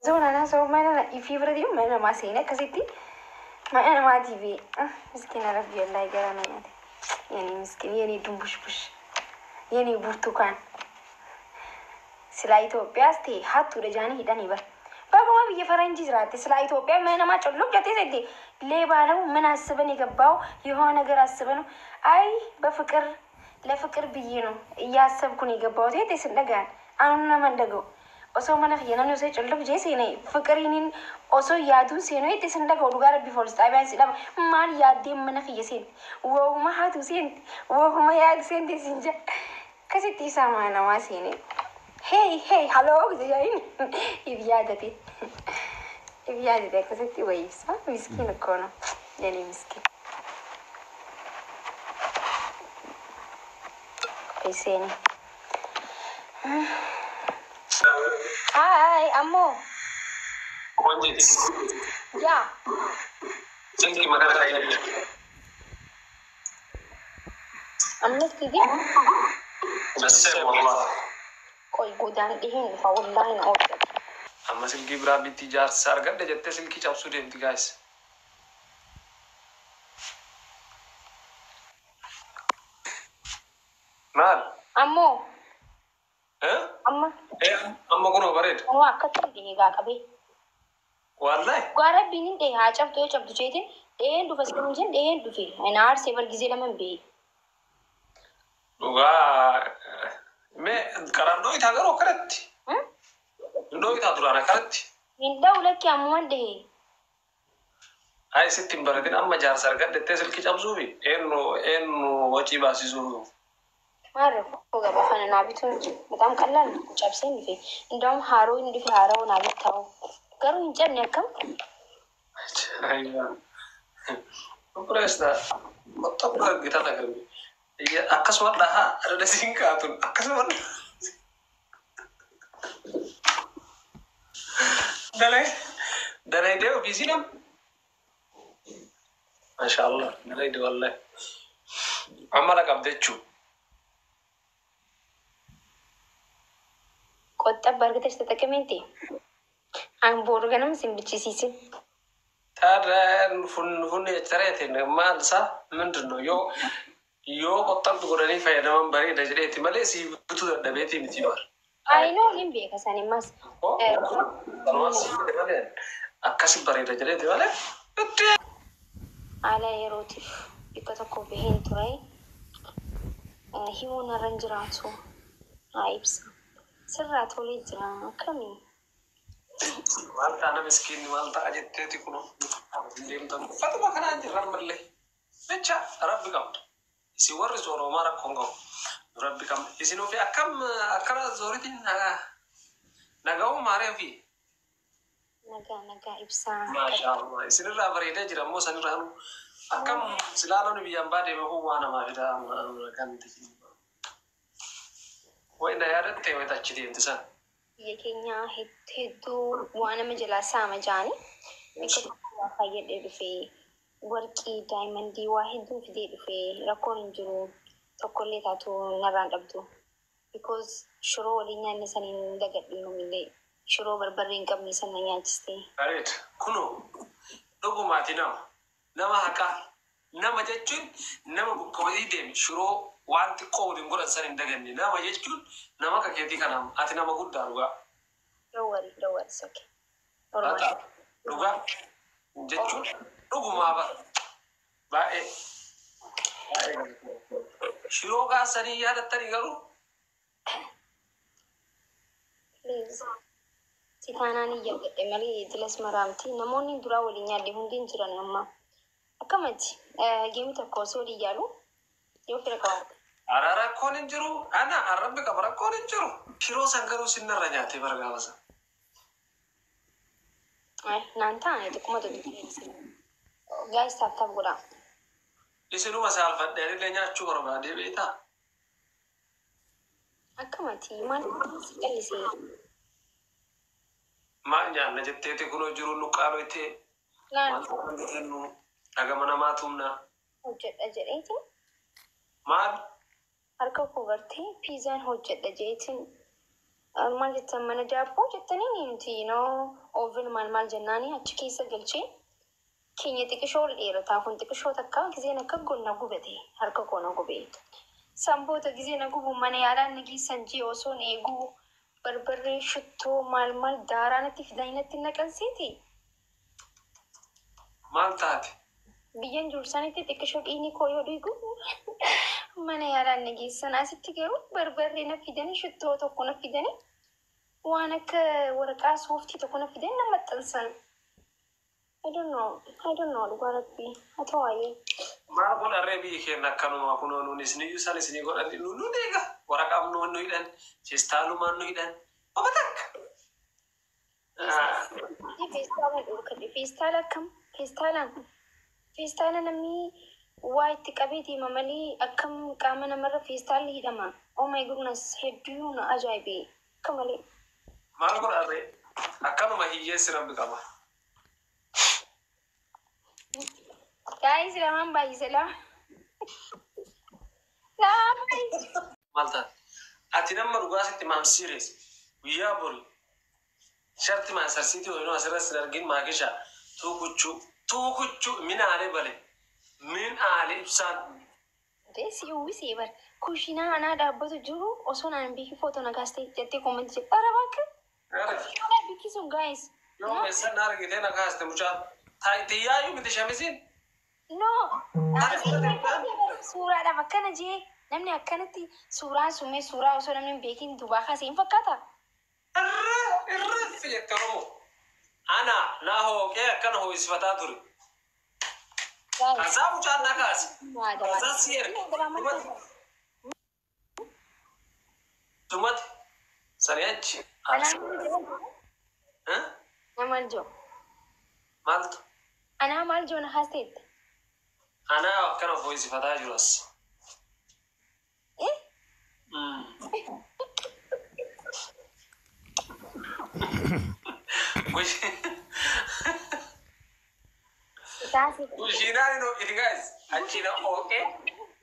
Zoonaan haasa'u mana ifii bira deemu mana namaa seenee akkasitti mana namaatii fi miskiina rabbi wallaahi garaa na nyaate. የኔ ምስኪን፣ የኔ ድንቡሽቡሽ፣ የኔ ብርቱካን silaa Itoophiyaas ta'e hattuudha jaanii hidhanii bar. Baguma biyya faranjii jiraatte silaa Itoophiyaa mana namaa collum jettee seente ሌባ ነው። ምን አስበን የገባው የሆነ ነገር አስበ ነው። አይ በፍቅር ለፍቅር ብዬ ነው እያሰብኩ ነው የገባሁት። ቴ ስንደጋን አሁን ነመንደገው osoo mana kiyya namni osoo collum jee seene ፍቅሪኒን osoo yaaduun seenuu itti sin dhaga'u dhugaa rabbi poolis xaabiyaan si dhaba maal yaaddee mana kiyya seente wooma haatu seente wooma yaadu seente sin jaa akkasitti isaa mana namaa seene hey hey haloo jedhanii if yaadate if yaadate akkasitti wayiibsa miskiin እኮ ነው የኔ ምስኪን seeni. Hi, ammoo ቆንጂት yaa ስልክ መከታ ammas ጊዜ መሰል ወላሂ ቆይ godaan dhiheen dhufa wallaahi na oolchate. Amma silkii biraa bitti ijaarsa argadhe jettee silkii cabsuu deemti guys. Maal? Ammoo Eh? amma Eh, amma kunoo bareeda. anuu akkatti dhihee gaa qabee. Wallahi. Dhugaa rabbiin hin dhihee haa cabtu yoo cabtu jeetiin dhiheen dhufa siin jeen dhiheen dhufe. Na aarsee bar gizee lama hin beeyi. Dhugaa mee karaan dhooyitaa garuu akkanatti. Hin dhooyitaa duraan akkanatti. Hin dha'u lakki ammuman dhihee. Ay sitti hin baratin amma jaarsa argadhe jettee silkii cabsuufi eenyu eenyu wacii baasisuu. Maal rakkoo qaba kana naa bituun በጣም ቀላል ነው። cabseen dhufe. እንደውም haaroo hin dhufe haaroo naa bittaa'u. Garuu hin cabne akkam? Obboleessa tokko argitan agarre. Akkasuma dhahaa adadasiin kaatun akkasuma dalaydee ofiisii nam. Maashaallah dalayde wallahi. Amala qabde jechuu. ቆጠብ አድርገሽ ተጠቀሚ እንዴ። An boru ganama sin bichisiisin. ታዲያ funni tareetiin maal isaa ምንድን ነው yoo yoo qoxxabdu godhanii fayyadaman bareeda jedheeti malee sii bituu dadhabeetii miti bar. Ayinoo hin beeka sanimmas. Kanumaan sii fide malee akkasi bareeda jedheeti malee. Haala yerootiif bakka tokko baheen ture. Himuun irra hin jiraatu. Haa ibsa. Sirraa tolee jira akkamii? Maal taana miskiinni maal ta'a jetteeti kuno deemtan uffatuma kanaan jirran mallee jecha rabbi qabda. Isin warri sooromaa rakkoon qabu. Rabbi qabda. Isin ofii akkam akkana zooritiin naga'uu maaree ofii. Nagaa nagaa ibsaa. Maashaallah isinirraa bareedee jira ammoo sanirraa nu akkam silaa namni biyyaan baa deeme kun waa namaa fida kan wayi na yaadatte wayi achi deemte san. Biyya keenya hedduu waa nama jalaa saama jaanii bakka tokko waa fayyadhee dhufee warqii diamondii waa hedduu fidee dhufee rakkoon hin jiru tokkollee taatu narraan dhabdu. Because shiroo waliin nyaanne saniin dagadhu yoomillee shiroo barbarree hin qabne sana nyaachiste. Bareeda. Kunoo dhugumaati nama nama haqaa nama jechuun nama bukka wayii deeme shiroo waan xiqqoo waliin godhan san hin daganne nama jechuun nama akka keetii kanaaf ati nama guddaa dhugaa. Don't worry, don't worry, it's okay. Normal. Haqa dhugaa jechuun dhugumaa bara baay'ee baay'ee shiroo kaasanii yaadattanii garuu Please. Si taanaan hin yaadadhe malee jilas maraamti. Namoonni duraa waliin nyaadde hundi hin jiran amma. Akkamati geemii tokko osoo walii yaalu yoo fira qabaate. Ara rakkoon hin jiru ana arrabbi qaba rakkoon hin jiru shiroo san garuu sinnarra nyaatee bara gaafa san. Ay, naan taane xiqquma tokko. Guys, tap tap godhaa. Isinuma saalfadhe anillee nyaachuu barbaadee beektaa. Akkamati maal si callisee? Maal nyaanna jetteeti kunoo jiru nu qaaloytee Naan maal ta'an nu dhagama namaa tumna hojjedha jedheetiin maal harka koo gartee piizaan hojjedha jedheetiin maal jettan mana daabboo jettanii nuti noo Oven maal maal jennaani achi keessa galchee keenya xiqishoo ol dheerataa kun xiqishoo takka gizeen akka gonna gubate harka koo na gube. Sanboota gizee na gubu mana yaalaa na geessan jee osoon eeguu barbarree shittoo maal maal daaraa natti fidanii natti naqanseeti. Maal taate? Biyyan jiru sanitti xiqqishoo dhiigni koo yoo dhiigu mana yaalaa na geessan. Asitti garuu barbarree na fidanii shittoo tokko na fidanii waan akka waraqaa sooftii tokko na fidanii na maxxansan. I don't know. I don't know dhugaa rabbii. Haa ta'u waayee. Maal godharree biyyi keenya akkanuma kunoo nuun isiniyyuu san isinii godhan nu nu deega waraqaaf nu nu hidhan chestaalumaan nu hidhan oba takka. Feestaala dhorkadhe. Feestaala akkam? Feestaalaan. Feestaala namni waa itti qabee deema malee akkam qaama namarra feestaalli hidhama. Oh my goodness, hedduu na ajaa'ibe. Akka malee. Maal godharree akkanuma hiyyeessi rabbi qaba. Guys, lamaan baay'ise lama. Lamaan baay'ise. Maal taate? Ati nama dhugaa sitti maam serious guyyaa bori sharti maasarsiitii hoynoo asirra sin argin maakisha tuukuchuu tuukuchuu min aalee bale min aalee ibsaan. Si uwwisee bar kushiinaa anaa dhaabbatu jiru osoo naan beekin footoo na kaastee jettee comment jedhe. Ara bakka. Kushiinaa bikki sun guys. Yoo meeshaan na argitee na kaaste mucaan tiyyaayyuu miti shamisiin. No. Suuraadhaaf akkana jee namni akkanatti suuraan summee suuraa osoo namni hin beekin dubaa kaasee hin fakkaata. Irra irra jette Oromoo. Ana na hooqee akkana ho'isifataa ture. Kasaa mucaan na kaase. Kasaa si erge. Tumati. Sani achi. Anaa maal joo? Maaltu? Anaa maal joo na haasteette? Anaa akkana ho'isifataa jiru as. Eh? Kushiinaan hin ho'iti guys. Achi na hooqee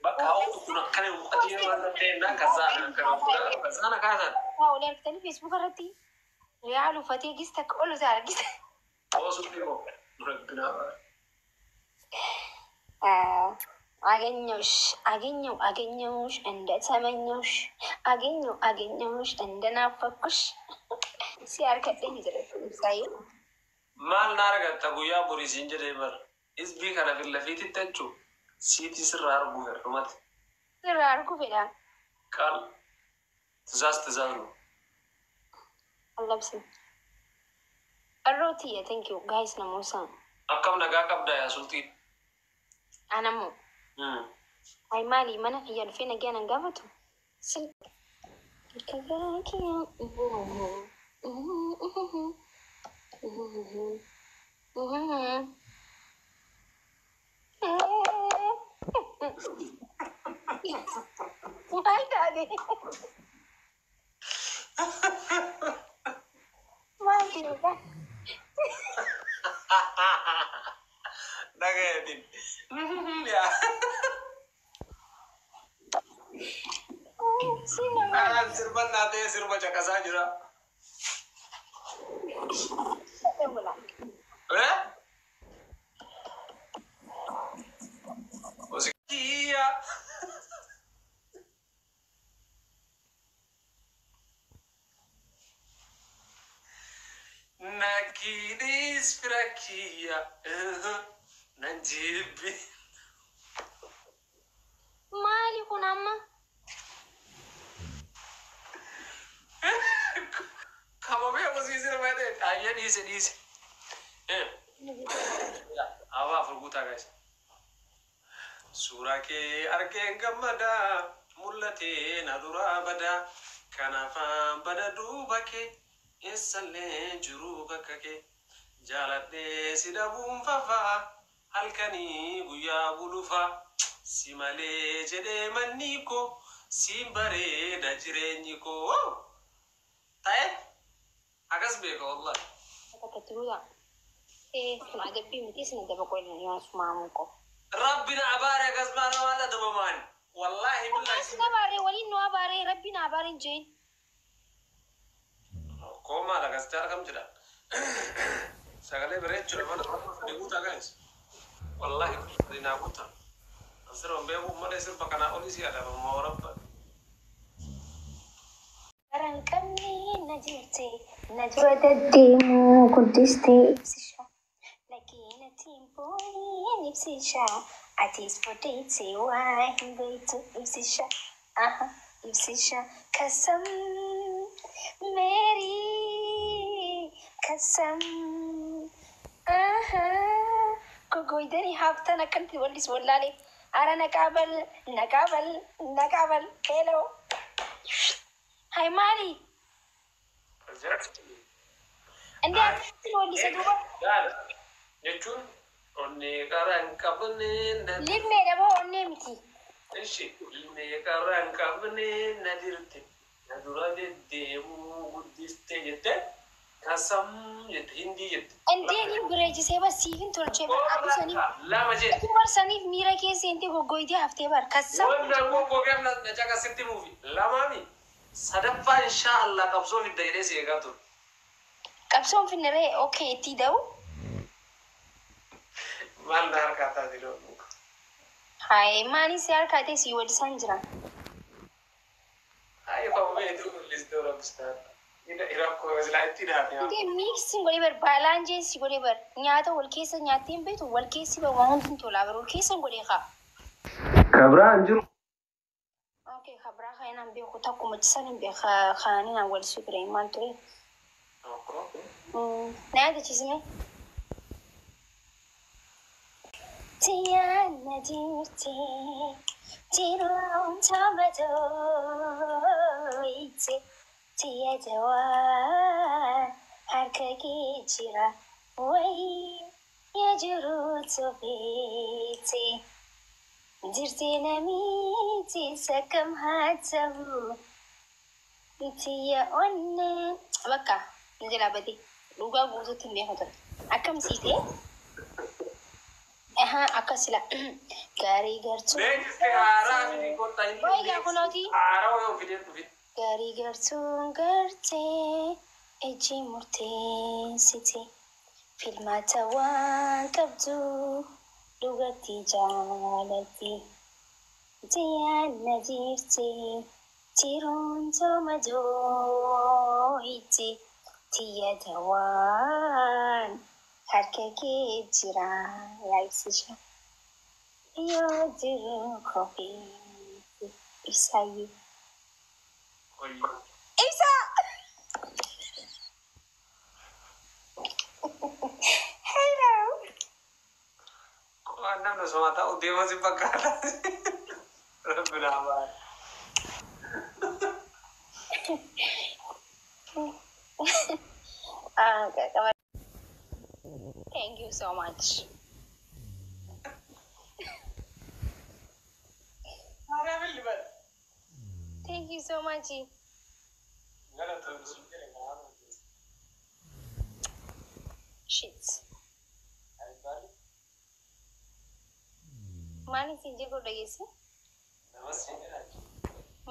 bakka hoo'u kun akkana muqatii waan ta'e na kasaa kasaa na kaasan. Waa olii argitanii Facebook irratti riyaal uffatee gis takka ol isaa argite. Oosu dhiboo rabbinaa. አገኘሁሽ አገኘው አገኘሁሽ እንደተመኘሁሽ አገኘው አገኘሁሽ እንደናፈኩሽ ሲያርከደኝ jira ibsaayee. Maal na argatta guyyaa borii siin jedhee bar isbii kana fi lafiititti jechuun siitii sirraa arguu fedha. Sirraa arguu fedha. Qaal ትእዛዝ ትእዛዝ ነው። Allabsin. Arrootiyya, thank you guys namoota. Akkam nagaa qabdaa yaa sulxii? Anammoo. Ay maali mana kiyya dhufee nagaa nan gaafatu? Silka garaa kiyya. Maal taate? Maal ta'e? Nagayatiin. Yaa. Anaan sirba naa ta'e sirba caqasaa jira. Eh? Kiyya. Nakidis fira kiyya. Nan jibbi. Maali kun amma? Kamamee osii sirba ta'e ayyee dhiise dhiise. Abaa afur guutaa guys. Suuraa kee argeen gammadaa mul'atee na duraa badaa kanaafaan bada duuba kee eessallee jiruu bakka kee jaaladhee si dhabuun fafaa halkanii guyyaa bulufaa si malee jedhee manni koo siin bareeda jireenyi koo ta'e akkas beeka wallahi. Takkatti guutaa. Kun adabbii miti isin adaba qolan yoo sumaamu ko. Rabbi na abaare akkas maana maal adabamaan wallahi billahi. Sin abaaree waliin nu abaaree rabbi na abaaree hin jeen. Koo maal akkasitti argam jedha. Sagalee bareechuudha mana sadi guutaa guys. Wallahi sadi naa guutaa. Asirra beeku malee sirba kanaa olii si adabama warabba. Karan qabne na jirte na dura deddeemuu guddiste ibsisha. Lakkeenatiin boo'een ibsisha. Atis bodeete waa hin beektu ibsisha. Aha ibsisha. Kasam meerii kasam. Aha gogoydanii haftan akkanatti wallis wallaalee. Ara naqaabal naqaabal naqaabal hello. Hai maali? Inni akkamitti wallisa duuba? Gaara jechuun onnee qara hin qabne na Limmeedha moo onnee miti? Ishi ilmee qara hin qabne na dirte na dura deddeemuu guddiste jette kasam jette hindii jette. Indeen bareechisee bar siifin tolchee bar aduu saniif Lama jette. aduu bar saniif miira keessa seentee goggoydee haftee bar kasam. Wannan goggogeef na caqasitti muufi lamaami sadaffaa inshaa Allah qabsoo fidda jedhee si eegaa ture. Qabsoon finnaree okee itti da'u. Maal na harkaa taate loon. Hai maani si harkaa ta'e si walisaan jira. Ay qawwee tu listee rabbistaa. Rakkoo silaa itti dhaate. Indee miiksiin godhee bar baalaanjeen si godhee bar nyaata wal keessa nyaattee hin beektu wal keessi bar waan hundi hin tolaa bar wal keessa hin godhee kaa. Kabiraan jiru. Okee kabraa kan beeku takkuma cisan hin beeku kaaniin wal si ture maal ture. Na yaadachiisme. Tiyaan na jirte jiruun tamatooyte tiya jawaan harka kee jira wayii ya jiruutu feete jirte namiiti sakkam haa ta'u tiya onnee bakka na jalaa badee dhugaa guutuutti hin beeku ture akkam siitee. Aha, akkasila. Gaarii gartuu. Leenjisti haaraa fidi kottaa hin Wayii kunooti. Haaraa wayii fidee dhufin. Gaarii gartuun gartee ejji murteessite. Filmaata waan qabdu dhugatti jaalatti. Tiyaan na jirte tiruun tooma dooyite. Tiyya dawaan harka kee jira yaa ibsisha. Yoo jiru kophee ibsaayyuu. Ibsa! Hello! Waan namni osoo taa'u deema si fakkaata. Rabbi naa baara. Ah, thank you so much. Maariyaam libal. Thank you so much. Galatoon sun jedhe maal Shit. Maaliin siin jedhu dhageesse? Namas siin jedha.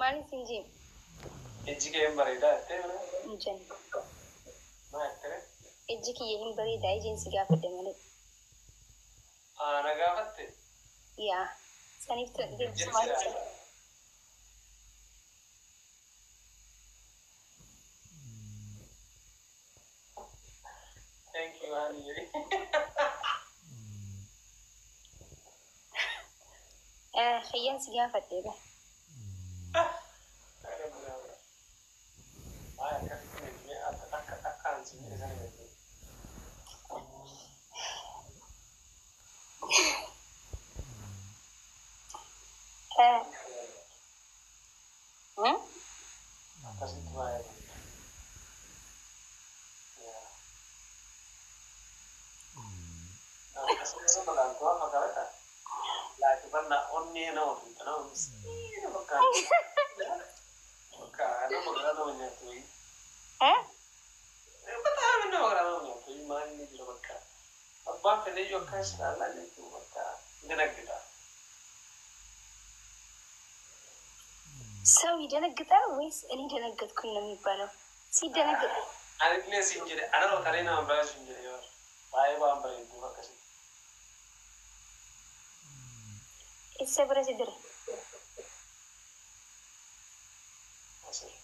Maaliin siin jedhu? Ijji kee hin bareedaa jettee bira. Hin jennu. Maa jettee? Ijji kiyya hin bareedaa ijeen si gaafadhe malee. Na gaafatte? Yaa. Saniif Ijji maal si Thank you, honey. Kiyyaan si gaafadhe ba. Ay, akkasitti akka akka ansi jedhe sana jedhe. Akkasitti baay'ee. Akkasumas malaaltu amma kadhata. Laakifannaa onnee nama tumta nama miskiina fakkaata. Bakka nama garaa nama nyaatu wayii. Bataa nama garaa nama nyaatu wayii maal inni jira bakka. Abbaan fedhe iyyuu akkas ilaallaa jechuun bakka dalaggita. ሰው ይደነግጣል ወይስ እኔ ደነገጥኩኝ ነው የሚባለው? ሲደነግጥ Ani illee siin jedhe anarra taree nama biraa siin jedhe yoo Baay'ee waan bareedduuf akkasii. Isa bira si dire. Asirra.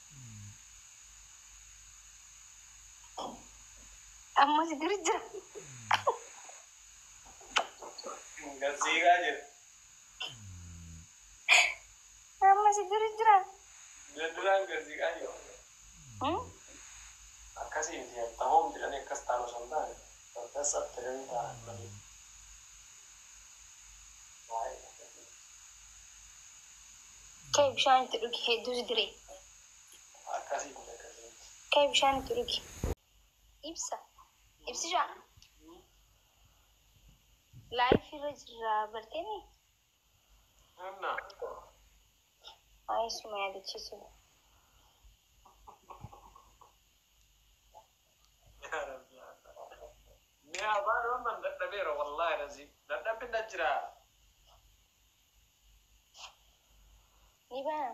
Amma si dire jira. Gasiigaa jira. Amma si dire jira. Duraan gasiigaa jira. Akkasii miti tahoom jedhanii akkas ta'an osoo hin taane akkas jedhanii ta'an malee. Baay'ee akkasii. Kee bishaan itti dhugi, hedduu si dire. Akkasii miti, akkasii miti. Kee bishaan itti dhugi. Ibsa. Ibsishaa. Live irra jirra barteemi. Anna. Ay, suma yaadachiisu. Yaa Rabbi yaa Allah. Mee afaan Oromoon dadhabeera, wallaahi razii. Dadhabbi na jira. Ni baana.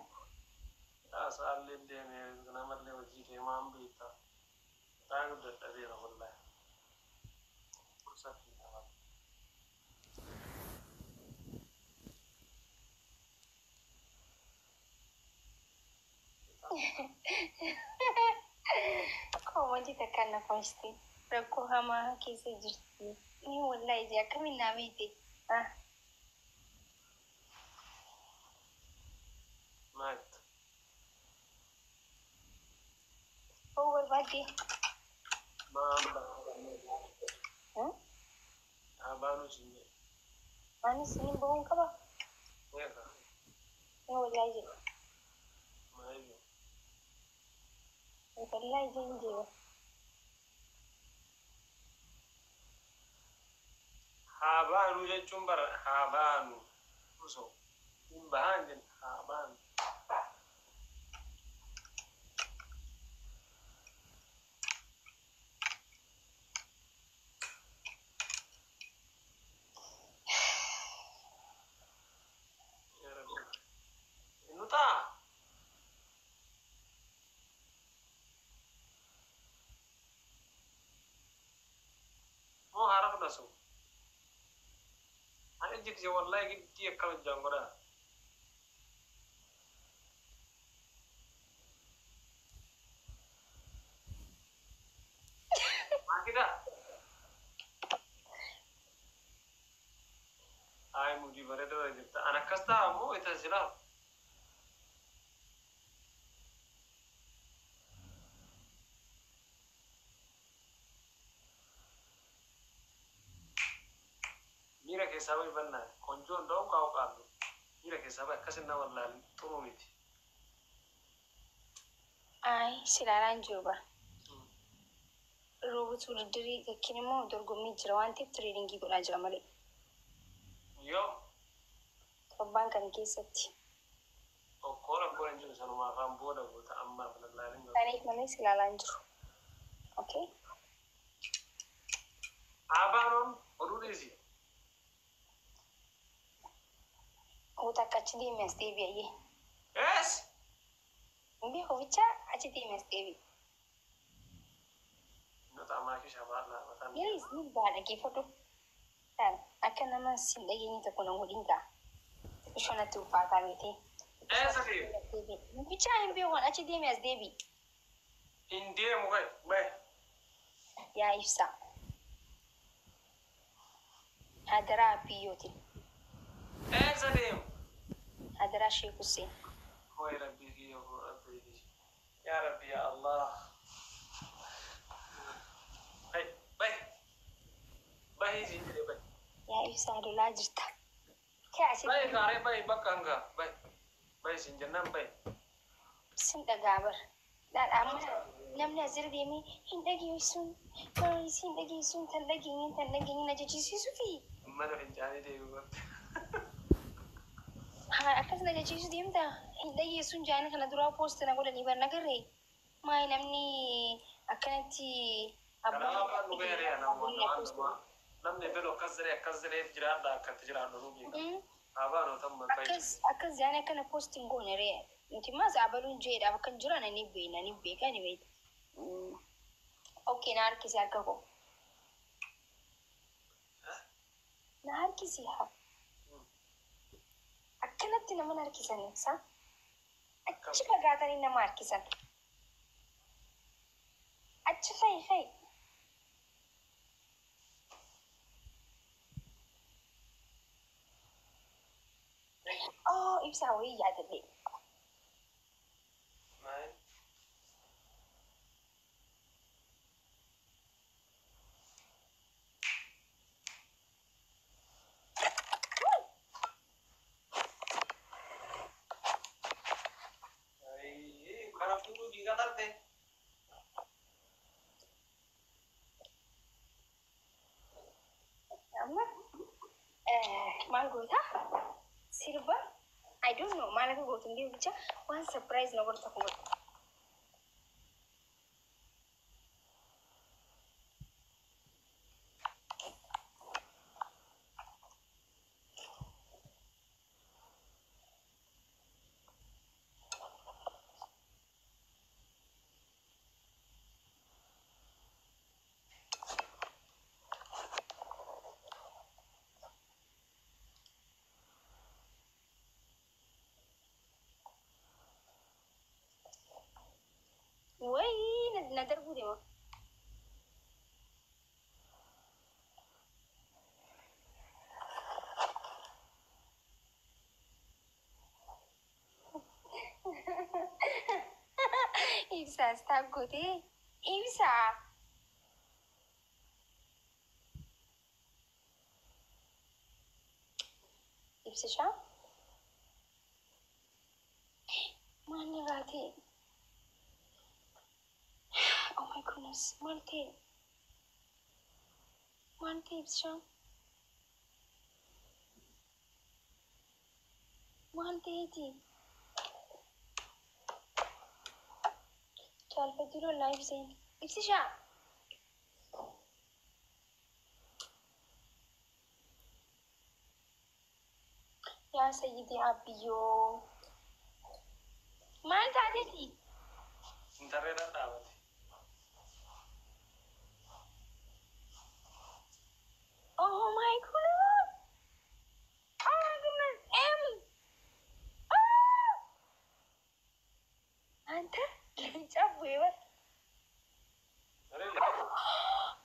Sa'aallee deemee namallee hojii deemaan beekta. Taa'u dadhabeera wallaahi. Fursatti nama. Koomantii takkaan na koonshite. Rakkoo hamaa keessa jirti. Ni wallaahi iji akkamiin naa beekte? Ah. Maal? Hoo barbaadde? Maal? Abaanuu siin jedhe. Anis ni bahuun qaba. Meeqa? Ni wallaahi jedhu. Maayyu. Wallaahi jedhu jedhu. Haa baanuu jechuun bara haa baanuu. Osoo hin bahaan jenna haa baanu. Yaa Rabbi. Nu ta'a. Moo haara sun. Ani ijji wallahi giddii akkam ijaan godhaa. Maakida. Ay, mudii bareeda jirta. An akkas ta'a ammoo ita silaa. Miira keessaa bahi bannaa. Konjoon da'u kaa'u qaallu. Miira keessaa bahi akkasin nama wallaahi xuru miti. Ay, silaalaan jiru bara. Roobot wudiddirii yookiin immoo dorgommii jira waan ta'eef training godhaa jira malee. Yoo. Torbaan kan keessatti. Tokkoo rakkoon hin jiru, sanumaa afaan booda goota ammaaf lallaalin galu. Kaniif malee silaalaan jiru. Okay? Abaanoon oduu dhiisi. Wanta akka achi deeme as deebi'ayyee. Ees! Hin beeku, bichaa achi deeme as deebi'e. Nuti ammaa shabaallaa mataan. Yeris ni ba'a, dhaggeeffadhu. Akka nama sin dhageenye tokko na godhin ga'a. Xiqqishoo natti ulfaataa beetee. Eessa deemu? Bichaa hin beeku, achi deeme as deebi'e. Hin deemu kai bahe. Yaa ibsaa. Hadaraa biyyootiin. Eessa deemu? Hadaraa Sheek Hussein. Hooy Rabbii kiyya, hoo Rabbii kiyya. Yaa Rabbi, yaa Allah. Bahe, bahe. Bahe siin jedhee, bahe. Yaa ibsaa, lolaa jirta. Kee achi Bahe kaaree, bahe bakka hangaa bahe. Bahe siin jennaan bahe. Sin dhagaa bar. Amma namni asirra deemee hin dhageessuun, hin dhageessuun, tan dhageenye tan dhageenye na jechisiisuu fi Mana fincaanii deemu. Haa, akkas na jechiisuu deemta. Hin dhageessuun jaanii kana duraa post na godhanii bar nagarree. Maali namni akkanatti Kanaaf afaan dhugee namni fedhu akkas jedhee akkas jedhee jiraadha, akkatti jiraadhu nu beeka. Afaan otan bahe. Akkas akkas jaanii akkana post hin goone ree. Nuti maas abaluun jeedhaaf akkan jiran ni beekna, ni beeka, ni beekna. Okay, na harkise harka koo. Harkisi haa. Akkanatti nama harkisan ibsa. Achi fagaatanii nama harkisan. Achi fa'i fa'i. Oh, ibsaa wayii yaadadhe. Maal? Kana fuudhuu fiigaa tarte. Amma maal goota? Sirba, I don't know, maal akka gootu hin beeku, bicha waan surprise na godhu tokko godhu. Wayii, na darbuu deema. Ibsaa stop gootee ibsaa. Ibsishaa maal irraa ta'e? Oh my goodness, maal ta'e? Maal ta'e ibsishaa? Maal ta'eeti? Caalfajjiroo live seen. Ibsishaa. Yaa sayyidii Abbiyyoo. Maal taateeti? Intarreerra dhaabate. Oh my goodness. Oh my goodness. M. Ah! አንተ ለንጫ ወይ?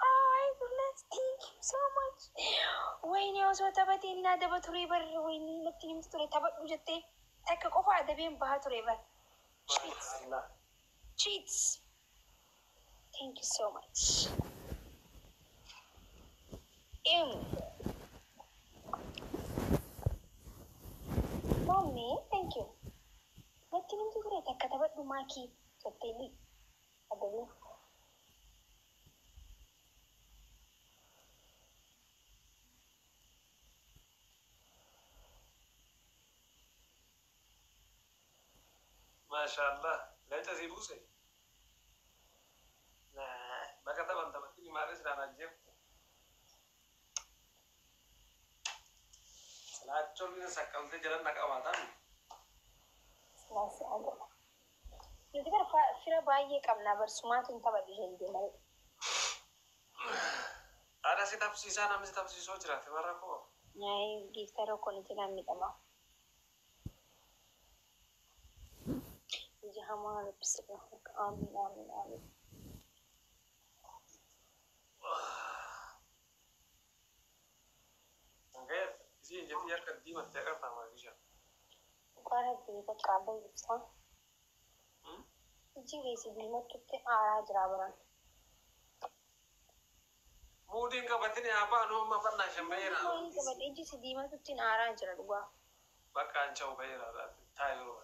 Oh my goodness. Thank you so much. Wayne, osoo taphatee inni adaba ture bar. Wayne, natti himti ture taphadhu jettee, takka qofa adabeen bahaa ture bar. Cheats. Cheats. Thank you so much. M. Mommy, thank you. Natti himti ture takka taphadhu maakii jettee adabeen. Maashaallah. Leenca sii buuse. Bakka taphan taphatini maarree silaan ajjeeftu. Silaachoon saqqamtee jalan naqabaatan. Silaasi adaba. Nuti bara fira baay'ee qabna, barsumaatu hin taphadhu isheen malee. Haadha si tapsiisaa, namni si tapsiisoo jiraate warra koo. Nyaayii giiftara kun itti miidhama. Ija hamaa Rabbi sirra. Amiin, amiin, amiin. Angayat isii ijatti akka diimattee agartaa maakisha. Dhugaa Rabbii bakka abbaa ibsaa. Iji keessa diimattutti aaraa jira baran. Muudiin qabatini haa baanu, amma fannaa shan baheera. Maal qabate? Iji si diimatutti aaraa jira dhugaa. Bakka an ca'u baheera taa'ee yeroo.